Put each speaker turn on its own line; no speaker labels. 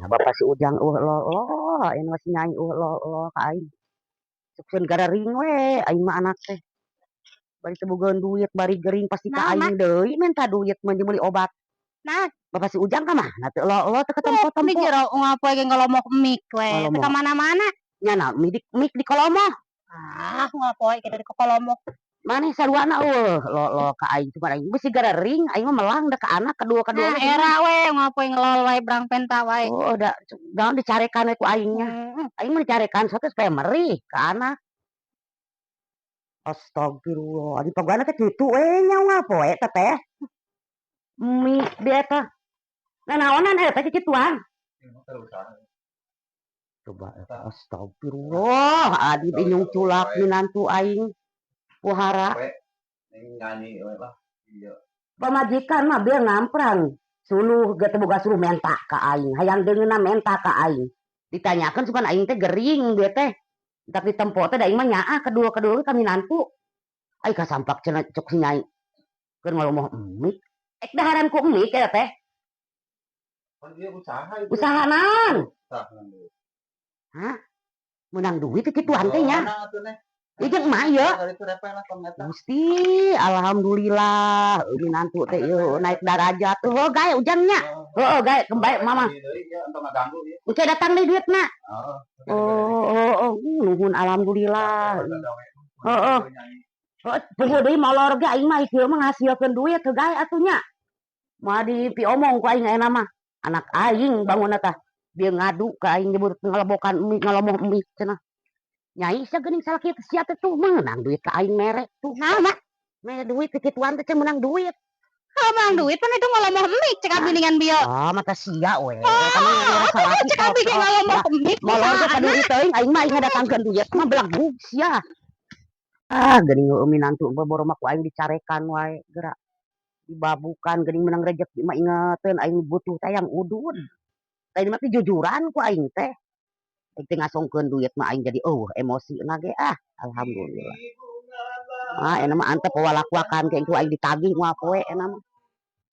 Bapak si Ujang uh lo lo, aya nu si Nyai uh lo lo ka aing. Sukseun gararing we aing mah anak teh. Bari teu bogaeun duit, bari gering, pasti ka
Nah,
aing deui minta duit mun meuli obat.
Nah.
Bapak si Ujang ka mana teu lo lo, teu
Di
ketempo-tempo.
Jero unggal poe ge ngolomok mik we, teu
Ngolomok.
ka mana-mana.
Nya naon mik di kolomoh.
Ah, unggal poe kitu di kokolombok.
Maneh saruana eueuh lo lo ka aing, cuman aing bisi garering, aing mah melang da ka anak kedua-kedua
Nah,
ge.
Era we unggal poe ngelol wae, berang penta wae.
Oh, da naon dicarekan we ku aing nya. Aing mah dicarekan sote supaya merih ka anak. Astagfirullah, adi pagana teh kitu we nya unggal poe teh teh. Mik di eta. Nanaonan eta teh kikituan? Coba eta, astagfirullah, adi bingung culak minantu aing. Pohara.
Nyanyi we lah. Iya.
Pamajikan mah biar ngamprang. Suluh ge teu boga suluh, menta ka aing. Hayang deungeunna menta ka aing. Ditanyakeun sugan aing teh gering dia teh. Entak ditempo teh da aing mah nyaah kedua-kedua ka minantu. Ai kasampak cenah cek si Nyai. Keur ngolomoh mik. Ek daharan ku mik eta teh.
Kan dia usaha itu.
Usaha naon?
Usaha.
Hah? Menang duit kituan teh nya.
Mana atuh, Neh?
Ieu jeung emak ieu.
Kali itu repel lah tong eta.
Gusti, alhamdulillah minantu teh ieu naik darajat. Heuh, gae Ujangnya. Heeh, gae kembae mama.
Deui ya, entong ngaganggu ieu.
Engke datang deui duitna.
Heeh.
Oh, nuhun, alhamdulillah. Heeh. Heeh, puguh deui molor ge aing mah ieu mah ngasilkeun duit, heuh gae atuh nya. Moal dipiomong ku aing ayeuna mah. Anak aing bangunna tah. Dia ngadu ka aing nyebut ngelebokan mie, ngalomoh mie cenah. Nyai sia geuning salaki teh sia teh tuh meunang duit ka aing mere tuh.
Nah, Mak.
Mere duit kikituan teh menang duit.
Kalau menang duit pan itu ngolomoh mik cek abi ningan bieu.
Ah, mata sia we. Eta mah salaki.
Cek abi ge ngolomoh mik.
Molor ge kaduri teuing aing mah, aing ngadatangkeun duit mah belagug sia. Ah, geuning heueuh minantu boro mah ku aing dicarekan wae geura. Dibabukan geuning menang rejeki mah, ingeteun aing butuh teh yang udud. Tadi mah teh jujuran ku aing teh. Aing teh ngasongkeun duit mah aing jadi eueuh emosina ge ah, alhamdulillah. Ah, enak mah antep walakwakan ke ku aing ditagih moal poe enak mah.